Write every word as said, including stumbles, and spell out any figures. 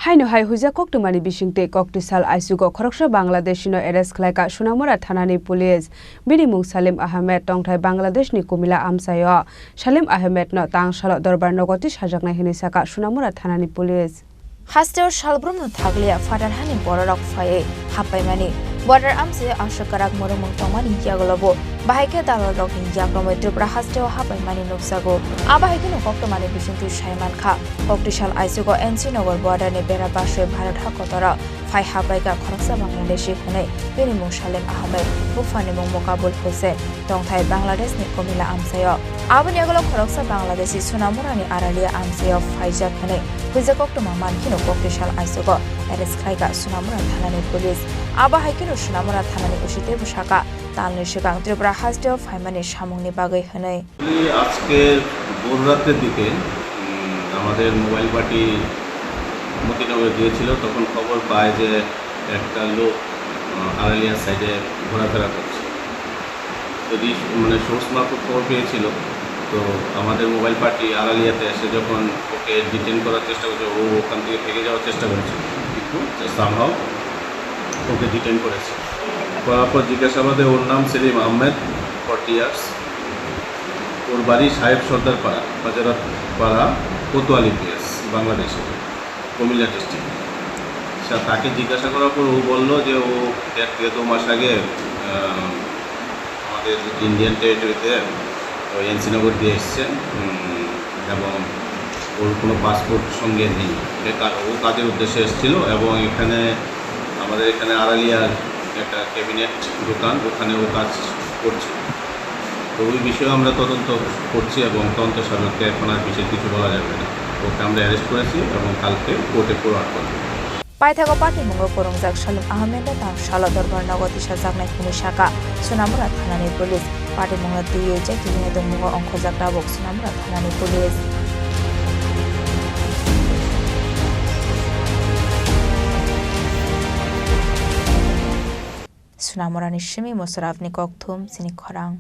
Haino hai huijak koktwmani bisingtwi koktwsal aisugo khoroksa Bangladeshino arrest khlaikha Sonamura thanani police. Bini mung Salim Ahmed, tongthai Bangladeshni Kumila amchaio. Salim Ahmedno tang salo dorbar nogo tisajaknai hwnwi sakha Sonamura thanani police. Hasteo salbrumno thakliya phatar hani bororok phaiwi happaimani. Border amchaio aswk kwrak mwrwngmung tongmani yagulobo bahai khe dalalrokni yakromwi Tripura hasteo happaimani nukjago. Abo hai kheno koktwmani bisingtwi sai mankha. Koktwsal aisugo N C Nagar borderni bera baswi Bharat hakotoro phai happaikha khoroksa Bangladeshi hwnwi, bini mung Salim Ahmed, buphani mung Mokabul Hussain, tongthai Bangladeshni Komila amchaio. Aboni yagulo khoroksa Bangladeshi Sonamurani Aralia amchaio phaijak hwnwi huijak koktwma mankhino koktwsal aisugo arrest khlaikha Sonamura thanani police. Abo hai kheno Sonamura thanani O C teibo sakha, talni swkang Tripura hasteo phaimani samungni bagwi hwnwi. Actually, আজকে ভোর রাতের দিকে, উম, আমাদের mobile party Motinagar গিয়েছিল, তখন খবর পায় যে একটা লোক, আহ, আড়ালিয়ার সাইডে ঘোরাফেরা করছে। যদি, মানে, সোর্স মারফত খবর পেয়েছিল, তো আমাদের মোবাইল পার্টি আড়ালিয়াতে এসে যখন ওকে ডিটেইন করার চেষ্টা করছে, ও ওখান থেকে ভেগে যাওয়ার চেষ্টা করেছিল, কিন্তু সামহাও ওকে ডিটেইন করেছে। করার পর জিজ্ঞাসাবাদে ওর নাম সেলিম আহমেদ, ফর্টি ইয়ার্স, ওর বাড়ি সাহেব সর্দার পাড়া, বাজারত পাড়া, কোতোয়ালি পিএস, বাংলাদেশে, কুমিল্লা ডিস্ট্রিক্ট। আচ্ছা, তাকে জিজ্ঞাসা করার পর ও বলল যে ও দেড় থেকে দু মাস আগে, আহ, আমাদের ইন্ডিয়ান টেরিটরিতে ওই এনসি নগর দিয়ে এসছে, উম, এবং ওর কোনো পাসপোর্ট সঙ্গে নেই। এটা কা-, ও কাজের উদ্দেশ্যে এসেছিল এবং এখানে আমাদের এখানে আড়ালিয়ার একটা ক্যাবিনেট দোকান, ওখানে ও কাজ করছে। তো ওই বিষয়ে আমরা তদন্ত করছি এবং তদন্ত সাপেক্ষে এখন আর বিশেষ কিছু বলা যাবে না। ওকে আমরা অ্যারেস্ট করেছি এবং কালকে কোর্টে ফরওয়ার্ড করব। Paithago patimungo kwrwngjak Salim Ahmedno tang salo dorbar nogo tisajaknai hwnwi sakha Sonamura thanani police. Patimungno twiwi chekini tongmungo ongkhorjak tabuk Sonamura thanani police. Sonamurani simi Musharrafni kokthum chini khorang.